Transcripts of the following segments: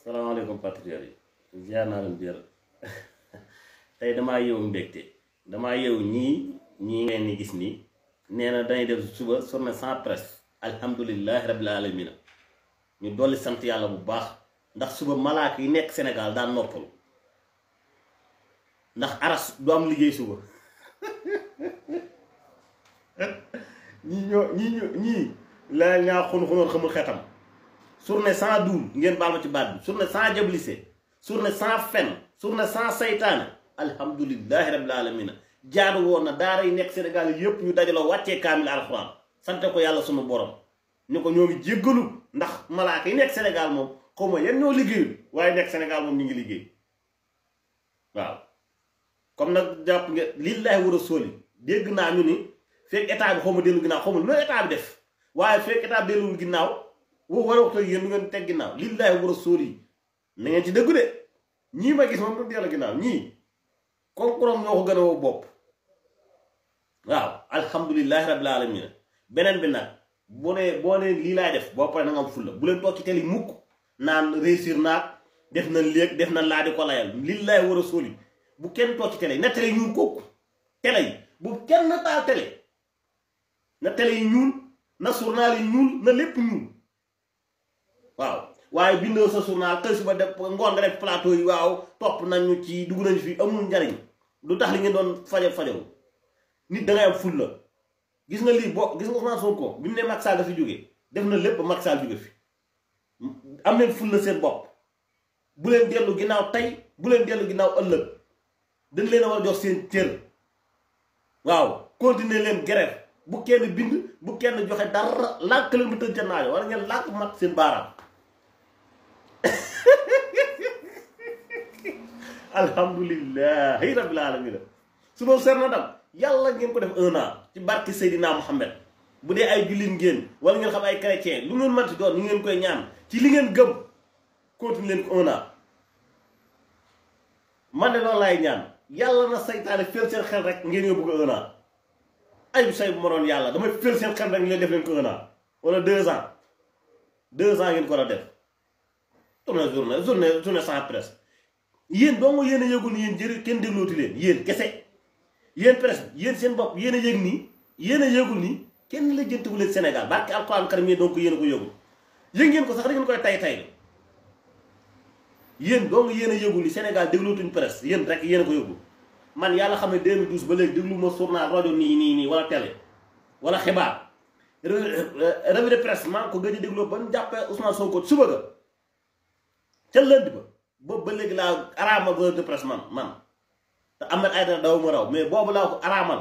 salaamaaleykum patriote yi ziar naa leen biir tey damaa yeewu mbégte damaa yeewu ñii ngeen ni gis nii nee na dañuy def suba journée sans presse alhamdulilahi rabil alamina ñu dolli sant yàlla bu baax ndax suba malaaka yi nekk Sénégal daan noppalu ndax aras du am liggéey suba ñii la ñaa xun-xunoon xamul xetam journée sans duul ngeen baal ma ci baat bi journée sans jablise journée sans fen journée sans saytaane alhamdulilahi rabil alamina jaadu woon na daara yi nekk Sénégal yépp ñu dajaloo wàccee kaamil alxuraan sante ko yàlla sunu borom ñu ko ñoo ngi jéggalu ndax malaaka yi nekk Sénégal moom xaw ma yan ñoo liggéeyul waaye nekk Sénégal moom ñu ngi liggéey waaw comme nag jàpp nga lillaahi wa rasuuli dégg naa ñu ni fekk état bi xaw ma dellu ginnaaw xaw ma lu état bi def waaye fekk état bi delluwul ginnaaw war a waxtaan yéen lu ngeen teg ginnaaw lillaahi wa rasuuli na ngeen ci dëggu de ñii ma gis moom du dellu ginnaaw ñii konkurom ñoo ko gën a woo bopp waaw alhamdulilahi rabbil alamin beneen bi nag boo nee lii laay def boo paree na nga am fulla bu leen toog ci télé mukk naan réussir naag def na léeg def na laa di ko layal lillaahi wa rasuuli bu kenn toog ci télé na télé ñuul kooku télé yi bu kenn taal télé na télé yi ñuul na journal yi ñuul na lépp ñuul waaw waaye bindoo sa journal xëy suba def ngoon nga def plateau yi waaw topp nañu ci dugg nañu fi amul njariñ lu tax li ngeen doon fajaru nit dangay am fulla gis nga lii gis nga Ousmane Sonko bi mu ne Macky Sall dafa jóge def na lépp Macky Sall jóge fi am leen fulla seen bopp bu leen dellu ginnaaw tey bu leen dellu ginnaaw ëllëg dañ leen a war a jox seen cër waaw continuer leen grève bu kenn bind bu kenn joxe dara lànk leen bu tëj ca naajo war ngeen lànk mat seen baaraam alhamdulilahi rabbil alamin suba seer na dam yàlla ngeen ko def 1 an ci barki Seydina Muhammad bu dee ay jullit ngeen wala ngeen xam ay chrétien lu ngeen manti doon ñu ngeen koy ñaan ci li ngeen gëm continue leen ko 1 an man de loolu laay ñaan yàlla na saytaane fél seen xel rek ngeen yóbbu ko 1 an ay bu say bu ma doon yàlla damay fél seen xel rek ngeen def leen ko 1 an wala 2 ans 2 ans ngeen ko la def journée sans presse yéen dong yéen a yëgul ni yéen jëri kenn déglooti leen yéen kese yéen presse yéen seen bopp yéen a yëg nii yéen a yëgul nii kenn la jëntiwu leen Sénégal barke alxuraan karim yi donc yéen a ko yëgul yëg ngeen ko sax da ngeen koy tay yéen dong yéen a yëgul ni Sénégal déglootuñ presse yéen rek yéen a ko yëgul man yàlla xam ne 2012 ba léegi déglu ma journal rajo nii wala télé wala xibaar revue de presse maa ngi ko gëj a dégloo ba ñu jàppee Ousmane Sonko suba ga ca lënd ba boobu ba léegi laa araamal revue de presse man te Ahmed Aïdara daw ma raw mais boobu laa ko araamal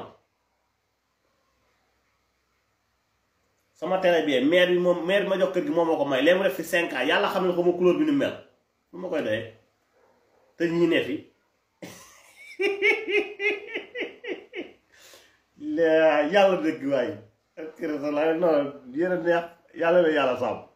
sama télé bi maire bi ma jox kër gi moom moo ko may léegi mu def fi 5 ans yàlla xam ne ko ma couleur bi ni mel nu ma koy doyee te ñii ne fi yàlla dëgg waaye non yéen a neex yàlla na yàlla sàmm